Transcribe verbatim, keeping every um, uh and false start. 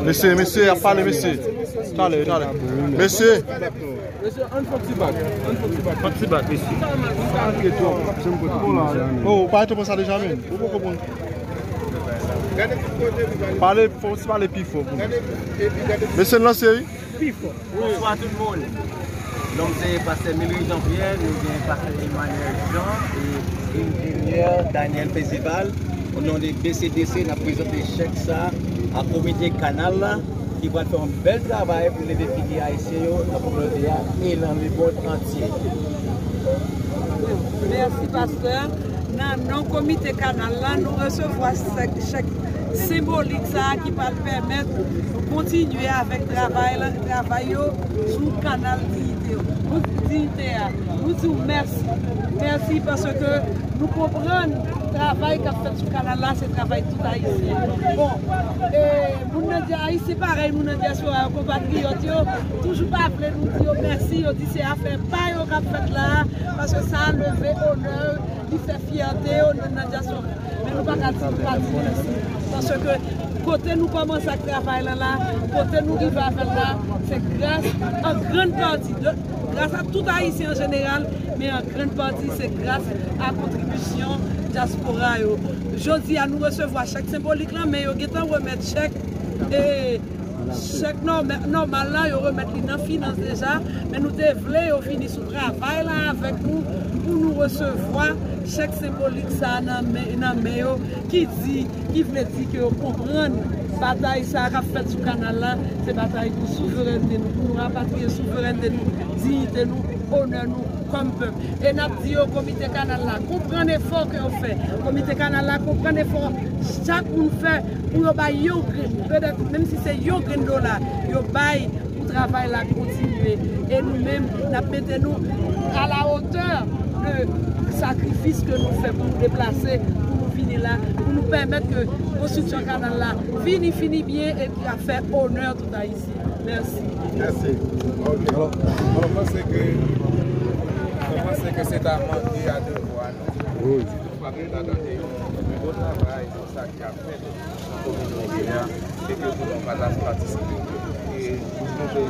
Mesye, mesye, ap pale, mesye. Talè, talè. Mesye. Mesye, ann fè ti bak. Ann fè ti bak. Fè ti bak, mesye. Oh, ou pa te pran sa deja menm. Ou poko pran. Pale, fò w pale pi fò pou mwen. Mesye, n lanse, wi. Bonswa tout moun. Non m se pastè Milry Jean Pierre, nou gen pastè Emmanuel Jean e enjenyè Daniel Percival. O non de B C D C, n ap prezante chèk sa a komite kanal la ki pral fè yon bèl travay pou leve figi ayisyen yo nan kominote a e nan lemonn antye. Mèsi, pastè. Nan non komite kanal la, nou resevwa chèk, chèk senbolik sa a ki pral pèmèt nou kontinye avèk travay la, travay yo sou kanal Diyite, wout Diyite a. Nou di w mèsi. Mèsi paske nou konprann travay k ap fèt sou kanal la, se travay tout Ayisyen. Bon, e, moun nan di Ayisyen parèy, moun nan dyaspora yo, konpatriyòt yo, toujou pa vle nou di yo mèsi, yo di se afè pa yo k ap fèt la a, paske sa a leve onè, li fè fyète yo, nou nan dyaspora. Men nou pa ka di nou pa di mèsi. Paske kote nou kòmanse ak travay lan la, kote nou rive avè l la, se gras, an grann pati, de, gras a tout Ayisyen an jeneral, men an grann pati, se gras a kontribisyon dyaspora yo. Jodi a, nou resevwa chèk senbolik lan, men yo gentan remèt chèk, e, chèk nòma-, nòmal la, yo remèt li nan finans deja, men nou te vle yo vini sou travay la avèk nou pou nou resevwa chèk senbolik sa a nan men, nan men yo, ki di, ki vle di ke yo konprann batay sa a k ap fèt sou kanal la, se batay pou souverènte nou, pou nou rapatriye souverènte nou, diyite nou, onè nou kòm pèp. E n ap di yo, komite kanal la, konprann efò ke yo fè. Komite kanal la, konprann efò chak moun fè pou yo bay yon grenn, petèt, menm si se yon grenn dola, yo bay pou travay la kontinye. E nou menm, n ap mete nou à la hauteur de sakrifis ke nou fè pou nou deplase, pou nou vini la, pou nou pèmèt ke konstriksyon kanal la vini, fini byen e ki ap fè onè tout Ayisyen. Mèsi. Mèsi. Ok. Mwen panse ke, mwen panse ke se ta manke a devwa nou. Wi. Nou pa t ka tande yon gwo travay konsa ki ap fèt nan kominote a, e ke pou nou pa ta patisipe. E nou te